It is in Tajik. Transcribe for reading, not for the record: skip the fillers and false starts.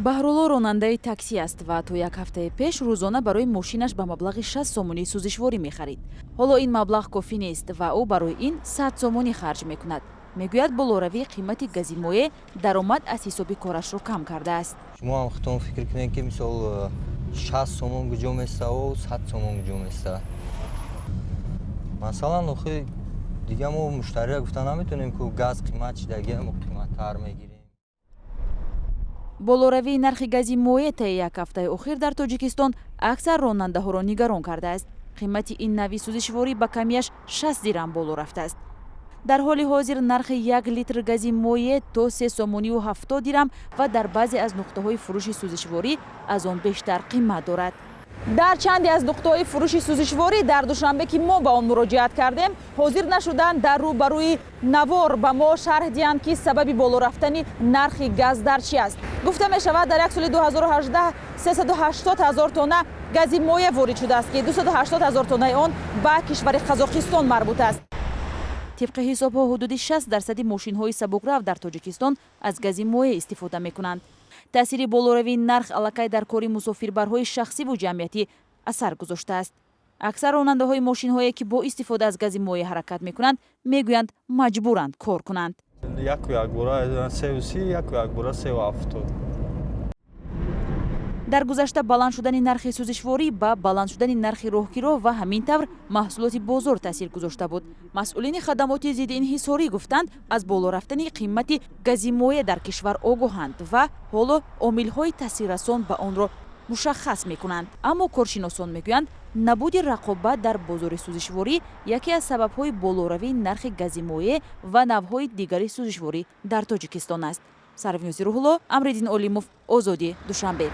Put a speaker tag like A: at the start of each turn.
A: Баҳрулло ронандаи таксӣ аст ва то як ҳафтаи пеш рӯзона барои мошинаш ба маблағи 60 сомонӣ сӯзишворӣ мехарид. Ҳоло ин маблағ кофӣ нест ва ӯ барои ин 100 сомонӣ харҷ мекунад. Мегӯяд, болоравии қимати гази моеъ даромад аз ҳисоби корашро кам кардааст.
B: Шумо ҳам худтон фикр кунед, ки мисол 60 сомон куҷо месаву 100 сомон куҷо места. Масалан, охи дига мо муштария гуфта наметонем, ку газ қимат шидагия, мо қиматтар мегирем.
A: Болоравии нархи гази моеъ таи як ҳафтаи охир дар Тоҷикистон аксар ронандаҳоро нигарон кардааст. Қимати ин навъи сӯзишворӣ ба камияш 60 дирам боло рафтааст. Дар ҳоли ҳозир нархи 1 литр гази моеъ то 3 сомонию 70 дирам ва дар баъзе аз нуқтаҳои фурӯши сӯзишворӣ аз он бештар қимат дорад. Дар чанде аз нуқтаҳои фурӯши сӯзишворӣ дар Душанбе, ки мо ба он муроҷиат кардем, ҳозир нашуданд дар рӯбарӯи навор ба мо шарҳ диҳанд, ки сабаби боло рафтани нархи газ дар чи аст. Гуфта мешавад, дар як соли 2018 380 ҳазор тонна гази моеъ ворид шудааст, ки 280 ҳазор тоннаи он ба кишвари Қазоқистон марбут аст. Тибқи ҳисобҳо, ҳудуди 60 дарсади мошинҳои сабукрав дар Тоҷикистон аз гази моеъ истифода мекунанд. Таъсири болоравии нарх аллакай дар кори мусофирбарҳои шахсиву ҷамъиятӣ асар гузоштааст. Аксар ронандаҳои мошинҳое, ки бо истифода аз гази моеъ ҳаракат мекунанд, мегӯянд, маҷбуранд кор кунанд.
C: Яку якбора 3,30, яку якбора 3,70.
A: Дар гузашта баланд шудани нархи сӯзишворӣ ба баланд шудани нархи роҳкиро ва ҳамин тавр маҳсулоти бозор таъсир гузошта буд. Масъулини хадамоти зидди инҳисорӣ гуфтанд, аз боло рафтани қимати гази моеъ дар кишвар огоҳанд ва ҳоло омилҳои таъсиррасон ба онро мушаххас мекунанд. Аммо коршиносон мегӯянд, набуди рақобат дар бозори сӯзишворӣ яке аз сабабҳои болоравии нархи гази моеъ ва навъҳои дигари сӯзишворӣ дар Тоҷикистон аст. Сарвинози Рӯҳулло, Амриддин Олимов, «Озодӣ», Душанбе.